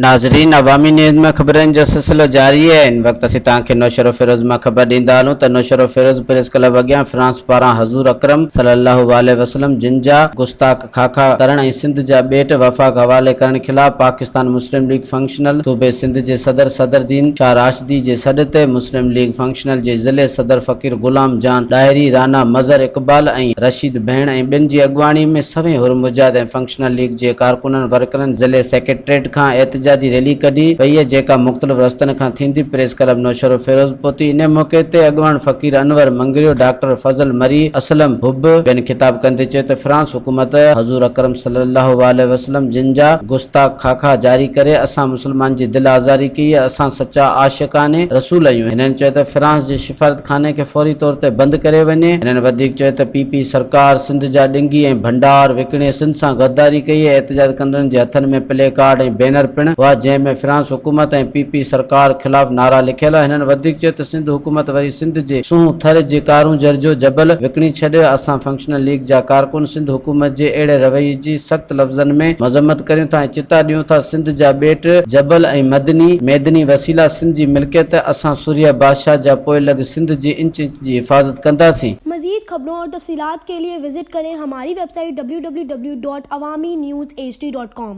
ناظرين عوامي نيوز ۾ خبرن جو سلسلو جاري آهي هن وقت اسين توهان کي نوشهروفيروز مان خبر ڏيندا هلون ته نوشهروفيروز پريس ڪلب اڳيان فرانس پاران حضور اڪرم صلي الله عليه وسلم جن جا گستاخ خاڪا ڪرڻ ۽ سنڌ جا ٻيٽ وفاق حوالي ڪرڻ خلاف پاڪستان مسلم ليگ فنڪشنل صوبي سنڌ جي صدر صدر دين شاهه راشدي جي سڏ تي مسلم ليگ فنڪشنل جي ضلعي صدر فقير غلام جان ڏاهري، رانا مظهر اقبال ۽ رشيد ڀيڻ ۽ ٻين جي اڳواڻي ۾ سوين حر مجاهد ۽ فنڪشنل ليگ جي ڪارڪنن ورڪرن ضلعي سيڪريٽريٽ کان احتجاجي ريلي ڪڍي وئي جيڪا مختلف رستن کان ٿيندي پريس ڪلب نوشهروفيروز پهتي انهي موقعي تي اڳواڻ فقير انور مڱريو، ڊاڪٽر فضل مري، اسلم حب ٻين خطاب ڪندي چيو ته فرانس حڪومت حضور اڪرم صلي الله عليه وسلم جن جا گستاخ خاڪا جاري ڪري اسان مسلمان جي دل آزاري ڪئي اسان سچا عاشقان رسول آهيون هنن چيو ته فرانس جي سفارتخاني کي فوري طور تي بند ڪريو وڃي. هنن وڌيڪ چيو ته پي پي سرڪار سنڌ جا ڏنگي ۽ ڀنڊار وڪڻي سنڌ سان غداري ڪئي ۽ احتجاج ڪندڙن جي هٿن ۾ پلي ڪارڊ ۽ بينر پڻ هئا جنهن ۾ فرانس حڪومت ۽ پي پي سرڪار خلاف نعرا لکيل هئا. هنن وڌيڪ چيو ته سنڌ حڪومت وري سنڌ جي سونهن ٿر جي ڪارونجهر جو جبل وڪڻي ڇڏيو اسان فنڪشنل ليگ جا ڪارڪن سنڌ حڪومت جي اهڙي رويي جي سخت لفظن ۾ مذمت ڪريون ٿا ۽ چتا ڏيون ٿا سنڌ جا ٻيٽ، جبل ۽ مدني، ميدني وسيلا سنڌ جي ملڪيت، اسان سورهيه بادشاهه جا پوئلڳ سنڌ جي انچ انچ جي حفاظت ڪنداسين. مزيد خبرون اور تفصيلات کے لئے وزٽ ڪرين ھماري web site www.awamiNewsHD.com.